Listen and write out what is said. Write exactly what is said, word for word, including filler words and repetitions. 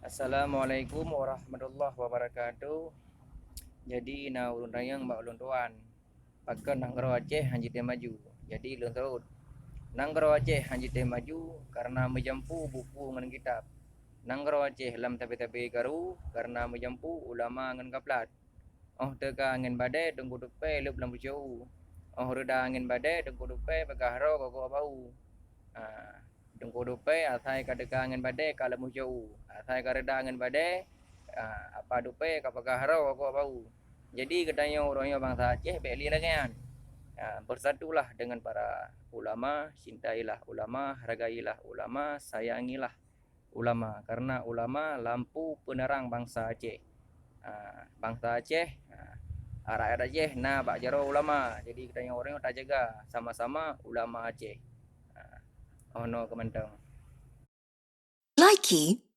Assalamualaikum warahmatullahi wabarakatuh. Jadi na ulôn tanyong bak ulôn tuan, pakon nanggroe Aceh hana jitém maju? Jadi lôn seuôt, nanggroe Aceh hana jitém maju kareuna meujampu buku ngon kitab. Nanggroe Aceh lam sabe-sabe garu kareuna meujampu ulama ngon kaplat. Óh teuka angén badée teungku tupée leueb lam pucôk u. Óh reuda angén badée teungku tupée peugah roe gogoe bau. Ha, teungku tupée asai ka teuka angén badée ka lam pucôk u. Asai ka reuda angén badée, ha, apa tupée ka peugah roe gogoe bau. Jadi geutanyoe uroe nyoe bansa Aceh bék lé lagée nyan. Ha, bersatulah dengan para ulama, cintailah ulama, hargailah ulama, sayangilah ulama, kareuna ulama lampu peuneurang bansa Aceh. Ha, bansa Aceh, ha, rakyat Aceh na bak jaroe ulama. Jadi geutanyoe uroe nyoe tajaga sama-sama ulama Aceh. Ha, oh no keumantong. Likee